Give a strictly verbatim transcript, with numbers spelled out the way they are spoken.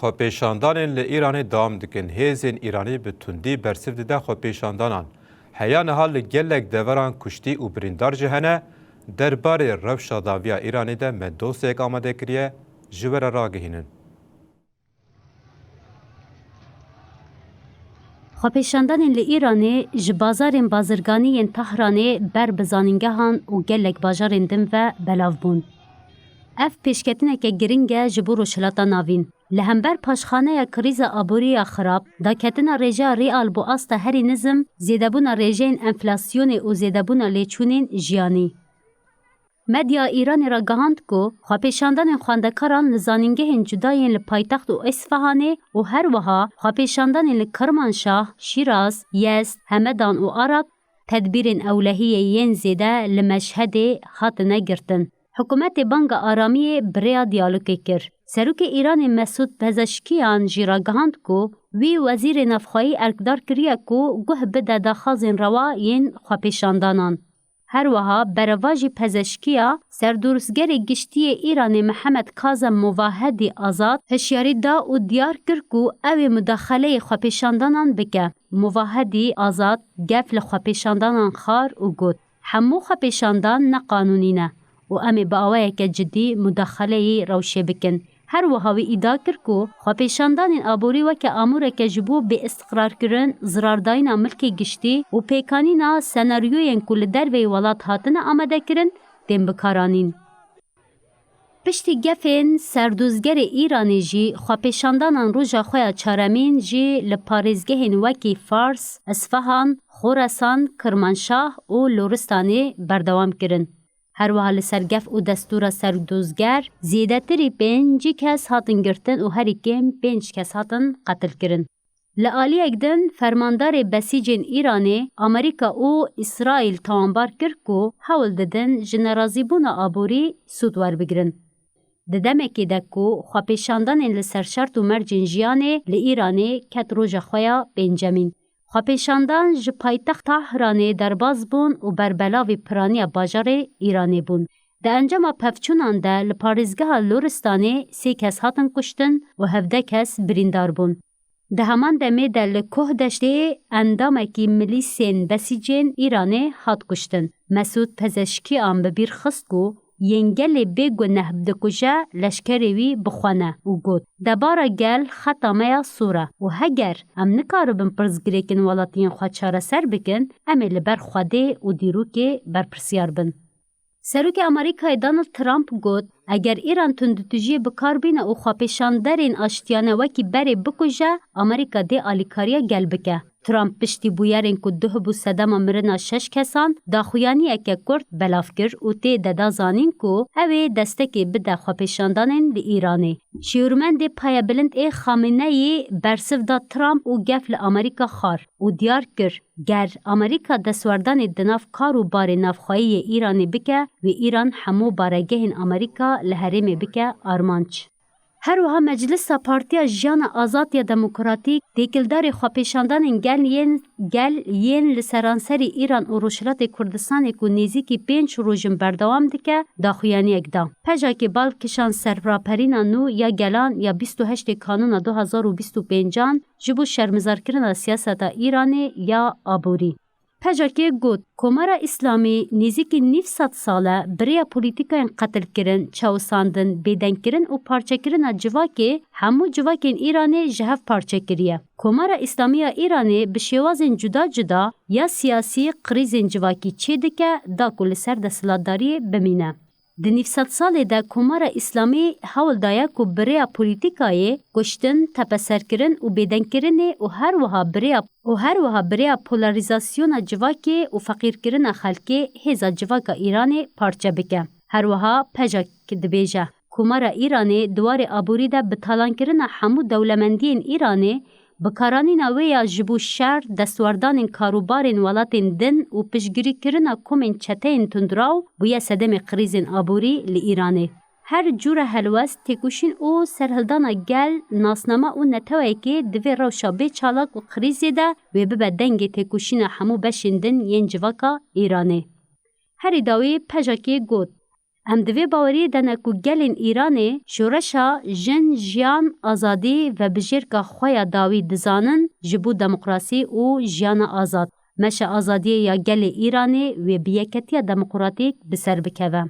Xwepêşandanên li Îranê dewam dikin. Hêzên Îranî bi tundî bersiv dide xwepêşandanan. Heya niha li gelek deveran kuştî û birîndar jî hene. Derbarê rewşa dawiya Îranê de me dosyayek amade kiriye, ji we re ragihînin. Xwepêşandanên li Îranê ji bazarên bazirganî yên Tahranê ber bi zanîngehan û gelek bajarên din ve belav bûn. Ev pêşketineke giring e ji bo Rojhilata Navîn. Li hember paşxaneya krîza aborî ya xirab, daketina rêjeya rîal bo asta herî nizm, zêdebûna rêjeyên enflasyonê û zêdebûna lêçûnên jiyanî. Medya Îranê ragihand ku xwepêşandanên xwendekaran li zanîngehên cuda yên li paytext û Îsfahanê û her wiha xwepêşandanên li Kirmanşah, Şîraz, Yezd, Hemedan û Arak tedbîrên ewlehiyê yên zêde li Meşhedê hatine girtin. Hikûmetê banga aramiyê bi rêya diyalogê kir. Serokê Îranê Mesûd Pezeşkiyan jî ragihand ku wî Wezîrê Navxweyî erkdar kiriye ku guh bide daxwazên rewa yên xwepêşandanan. Her wiha berevajî Pezeşkiya, Serdozgerê Giştî yê Îranê Mihemed Kazem Movahedî Azad hişyarî da û diyar kir ku ew ê mudaxeleyê xwepêşandanan bike. Movahedî Azad gef li xwepêşandanan xwar û got, hemû xwepêşandan ne qanûnî ne û em ê bi awayeke cidî mudaxeleyê rewşê bikin. Her wiha wî îdia kir ku xwepêşandanên aborî weke amûreke ji bo bêîstiqrarkirin, zirardayîna milkê giştî û pêkanîna senaryoyên ku li derveyî welat hatine amadekirin, tên bikaranîn. Piştî gefên Serdozgerê Îranê jî xwepêşandanan roja xwe ya çaremîn jî li parêzgehên wekî Fars, Isfahan, Xorasan, Kirmanşah û Loristanê berdewam kirin. Her wiha li ser gef û destûra Serdozger zêdetirî pêncî kes hatin girtin û herî kêm pênc kes hatin qetilkirin. Li aliyek din, fermandarê besîcên Îranê, Amerîka û Îsraîl tawanbar kir ku hewl didin ji nerazîbûna aborî sûd werbigirin. Di demekê de ku xwepêşandanên li ser şert û mercên jiyanê li Îranê ket roja xwe ya pêncemîn. Xwepêşandan ji paytext Tahranê derbas bûn û berbelavî piraniya bajarê Îranê bûn. Di encama pevçûnan de li parêzgeha Loristanê sê kes hatin kuştin û hevdeh kes birîndar bûn. Di heman demê de li Kohdeştê endamekî milîsên besîcên Îranê hat kuştin. Mesûd Pezeşkiyan bi bîr xist ku yên gelê bêguneh dikuje leşkerê wî bi xwe ne û got, debara gel xeta me ya sor e û heger em nikaribin pirsgirêkên welatiyên xwe çareser bikin, em ê li ber Xwedê û dîrokê berpirsiyar bin. Serokê Amerîkayê Donald Trump got, eger Îran tundûtûjiyê bi kar bîne û xwepêşanderên aştiyane wekî berê bikuje, Amerîka dê alîkariya gel bike. Trump piştî bûyerên ku duh bû sedema mirina şeş kesan, daxuyaniyeke kurt belav kir û tê de da zanîn ku ew ê destekê bide xwepêşandanên li Îranê. Şêwirmendê payebilind ê Xameneyî bersiv da Trump û gef li Amerîka xwar û diyar kir, ger Amerîka destwerdanê di nav kar û barê navxweyî yê Îranê bike, wê Îran hemû baregehên Amerîka li herêmê bike armanc. Her wiha Meclisa Partiya Jiyana Azad ya Demokratîk, têkildarê xwepêşandanên gel yên, gel yên li seranserî Îran û Rojhilatê Kurdistanê ku nêzîkî pênc roj in berdewam dike, daxuyaniyek da. Pejakê bal kişand ser raperîna nû ya gelan ya bîst û heştê Kanûna du hazar û bîst û pêncan ji bo şermizarkirina siyaseta Îranê ya aborî. Pejakê got, Komara Îslamî nêzîkî nîv sed sal e bi rêya polîtîkayên qetilkirin, çewisandin, bêdengkirin û parçekirina civakê, hemû civakên Îranê ji hev parçe kiriye. Komara Îslamî ya Îranê bi şêwazên cuda cuda ya siyasî krîzên civakî çêdike, da ku li ser desthilatdariyê bimîne. Di nîv sed salê de Komara Îslamî hewl daye ku bi rêya polîtîkayê, kuştin, tepeserkirin û bêdengkirinê û her wiha bi rêya, û her wiha bi rêya polarîzasyona civakê û feqîrkirina xelkê hêza civaka Îranê parçe bike. Her wiha Pejak dibêje, Komara Îranê di warê aborî de bi talankirina hemû dewlemendiyên Îranê, bikaranîna wê ya ji bo şer, destwerdanên karûbarên welatên din û piştgirîkirina komên çeteyên tundraw bûye sedemê krîzên aborî li Îranê. Her cûre helwest, têkoşîn û serhildana gel, nasname û neteweyekê divê rewşa bê çalak û krîzê de wê bibe dengê têkoşîna hemû beşên din yên civaka Îranê. Herî dawî Pejakê got, Em di vê baweriyê de ne ku gelên Îranê şoreşa jin, jiyan, azadî ve bijêrka xwe ya dawî dizanin ji bo demokrasî û jiyana azad. Meşa azadiyê ya gelê Îranê wê bi yeketiya demokratîk bi ser bikeve.